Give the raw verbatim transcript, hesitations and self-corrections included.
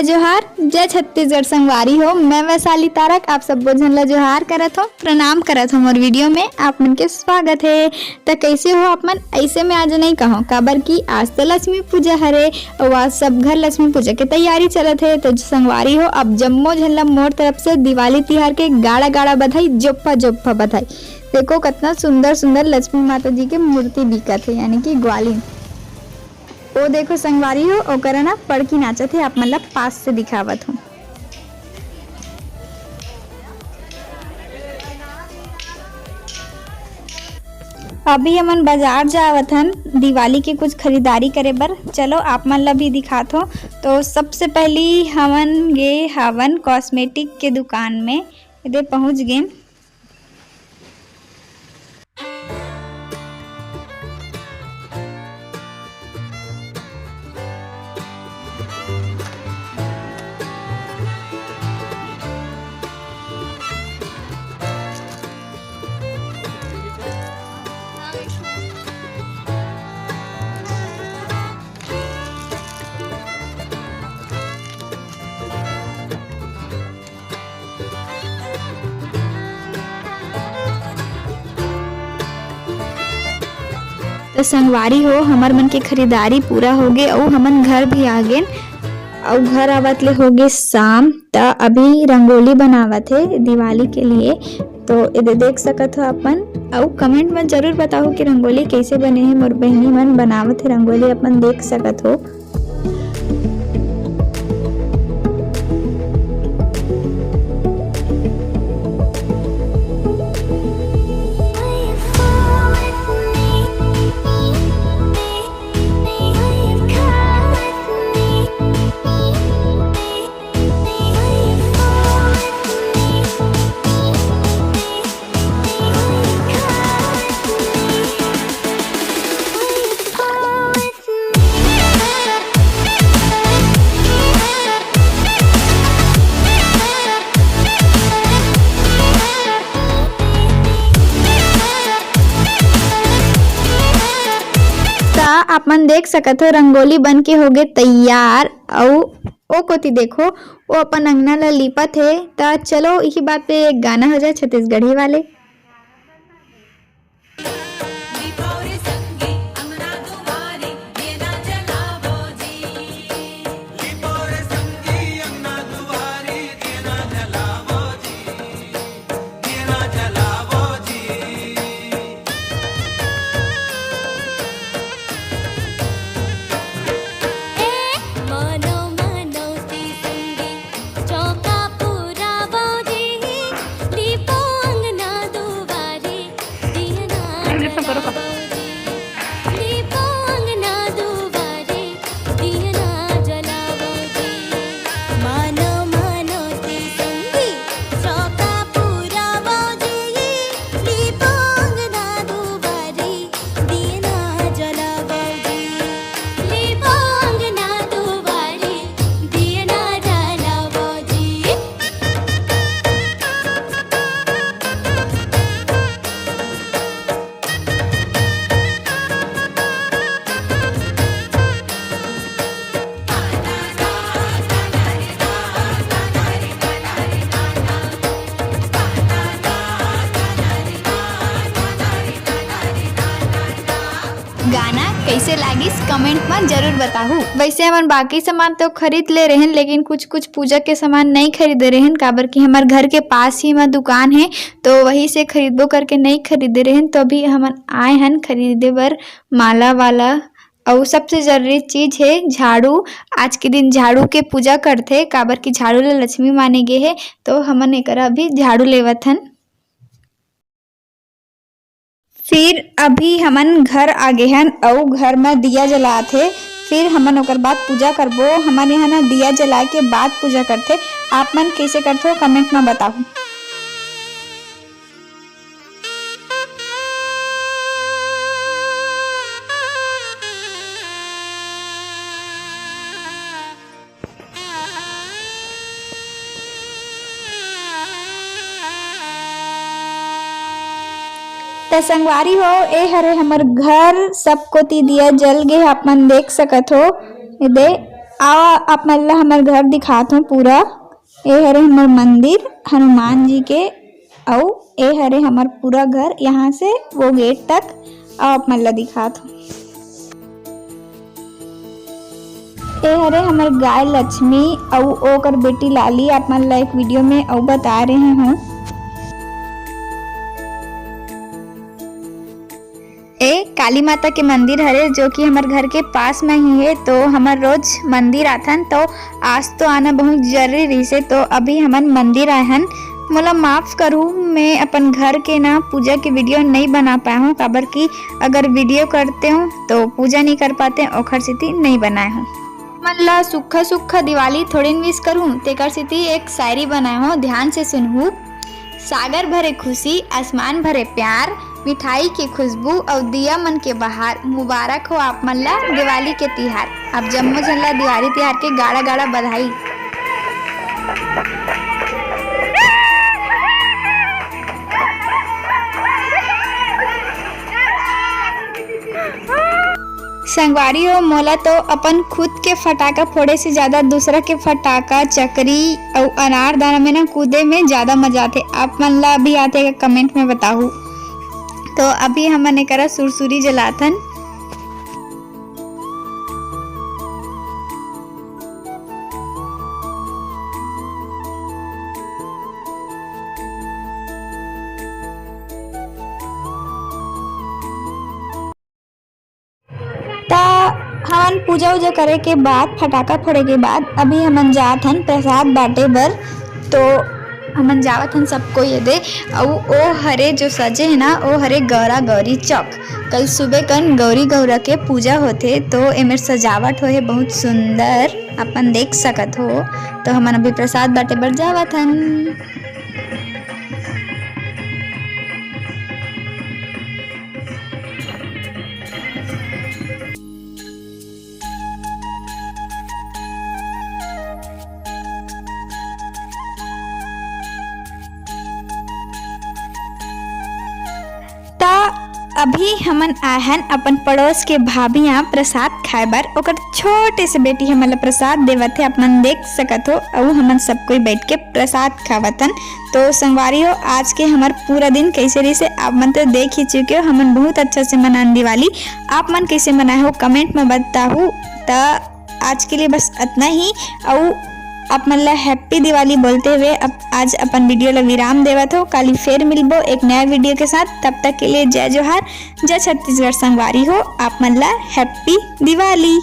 जोहार, जय छत्तीसगढ़ संगवारी हो। मैं वैशाली तारक आप सब्बो झन ला जोहार करत हो, प्रणाम करत हो। मोर वीडियो में आप मन के स्वागत है। त कैसे हो आप मन? ऐसे में आज नहीं कहो, काबर कि आज तो लक्ष्मी पूजा हरे अउ आज सब घर लक्ष्मी पूजा के तैयारी चलत है। तो संगवारी हो, आप जम्मो झन ला मोर तरफ से दिवाली तिहार के गाड़ा गाड़ा बधाई, जोप्पा जोप्पा बधाई। देखो, कितना सुंदर सुंदर लक्ष्मी माता जी के मूर्ति दिखत है, यानी कि ग्वालिन। ओ देखो संगवारी हो, ओकर ना पड़की नाचत हे, आप मन ला पास से दिखावत हूँ। अभी हमन बाजार जावत हन दिवाली के कुछ खरीदारी करे बर। चलो आप मन ला भी दिखात हो। तो सबसे पहली हमन गे हावन कॉस्मेटिक के दुकान में, एदे पहुँच गेन। तो संगवारी हो, हमर मन के खरीदारी पूरा होगे अउ हमन घर भी आ गेन। अउ घर आवत ले होगे शाम। त अभी रंगोली बनावत हे दिवाली के लिए। तो एदे देख सकत हो अपन। अउ कमेंट में जरूर बताओ कि रंगोली कैसे बने हे। मोर बहिनी मन बनावत हे रंगोली, अपन देख सकत हो। त आप मन देख सकत हो, रंगोली बन के होगे तैयार। अउ ओ कोती देखो, वो अपन अंगना ला लीपत हे। त चलो, इही बात पे एक गाना हो जाए छत्तीसगढ़ी वाले। गाना कैसे लागिस, कमेंट में जरूर बताहू। वैसे हमन बाकी सामान तो खरीद ले रहेन, लेकिन कुछ कुछ पूजा के सामान नहीं खरीदे रहेन, काबर कि हमर घर के पास ही में दुकान है, तो वही से खरीदबो करके नहीं खरीदे रहेन। तो अभी हमन आए हन खरीदे बर माला वाला। अउ सबसे जरूरी चीज है झाड़ू। आज के दिन झाड़ू के पूजा करथे, काबर कि झाड़ू ला लक्ष्मी माने गे है, तो हमन एकरा अभी झाड़ू लेवत हन। फिर अभी हमन घर आ गे हन अउ घर म दिया जलात हे। फिर हमन ओकर बाद पूजा करबो। हमन यहाँ ना दिया जला के बाद पूजा करथे। आप मन कैसे करथो, कमेंट म बताओ। त संगवारी हो, ए हरे हमर घर, सब कोती दिया जल गे, आप मन देख सकत हो। ए दे, आओ, आप मन ला हमर घर दिखात हूँ पूरा। ए हरे हमर मंदिर हनुमान जी के, अउ ए हरे हमर पूरा घर, यहाँ से वो गेट तक। आओ, आप मन ला दिखात हूँ। ए हरे हमर गाय लक्ष्मी अउ ओकर बेटी लाली, आप मन ला एक वीडियो में अउ बता रहे हूँ। ए काली माता के मंदिर हरे, जो कि हमर घर के पास में ही है, तो हमर रोज मंदिर आथन। तो आज तो आना बहुत जरूरी रहिसे, तो अभी हमन मंदिर आए हन। मोला माफ करू, मैं अपन घर के ना पूजा के वीडियो नहीं बना पाए हूँ, काबर कि अगर वीडियो करते हूँ तो पूजा नहीं कर पाते, ओखर सेती नहीं बनाए हूँ। मन ला सुक्खा सुक्खा दिवाली थोड़िन विश करूँ, तेकर सेती एक शायरी बनाए हूँ, ध्यान से सुनहू। सागर भरे खुशी, आसमान भरे प्यार, मिठाई के खुशबू अउ दिया मन के बहार। मुबारक हो आप मन ला दिवाली के तिहार। आप जम्मो झन ला दिवाली तिहार के गाड़ा गाड़ा बधाई। संगवारी हो, मोला तो अपन खुद के फटाका फोड़े से ज्यादा दूसरा के फटाका, चकरी अउ अनार दाना में ना कूदे में ज्यादा मजा आथे। आप मन ला भी आथे का comment में बताहू। तो अभी हमन एकरा सुरसुरी जलाथन। त हमन पूजा उजा करे के बाद, फटाका फोड़े के बाद अभी हमन जात हन प्रसाद बांटे बर। तो हमन जावत हन सबको ये दे। अउ ओ हरे जो सजे है ना, ओ हरे गौरा गौरी चौक। कल सुबह कन गौरी गौरा के पूजा होथे, तो एमेर सजावट होहे बहुत सुंदर, अपन देख सकत हो। तो हमन अभी प्रसाद बांटे बर जावत हन। त अभी हमन आए हन अपन पड़ोस के भाभी यहाँ प्रसाद खाए बर। ओकर छोटे से बेटी हमन ला प्रसाद देवत हे, आप मन देख सकत हो। अउ हमन सब कोई बैठ के प्रसाद खावत हन। तो संगवारी हो, आज के हमर पूरा दिन कैसे रहिसे, आप मन तो देख ही चुके हो। हमन बहुत अच्छा से मनान दिवाली। आप मन कैसे मनाए हो, comment में बताहू। त आज के लिए बस अतना ही। अउ आप मन ला happy दिवाली बोलते हुए अब आज अपन वीडियो ला विराम देवत हो। काली फेर मिलबो एक नया वीडियो के साथ। तब तक के लिए जय जोहार, जय छत्तीसगढ़। संगवारी हो, आप मन ला happy दिवाली।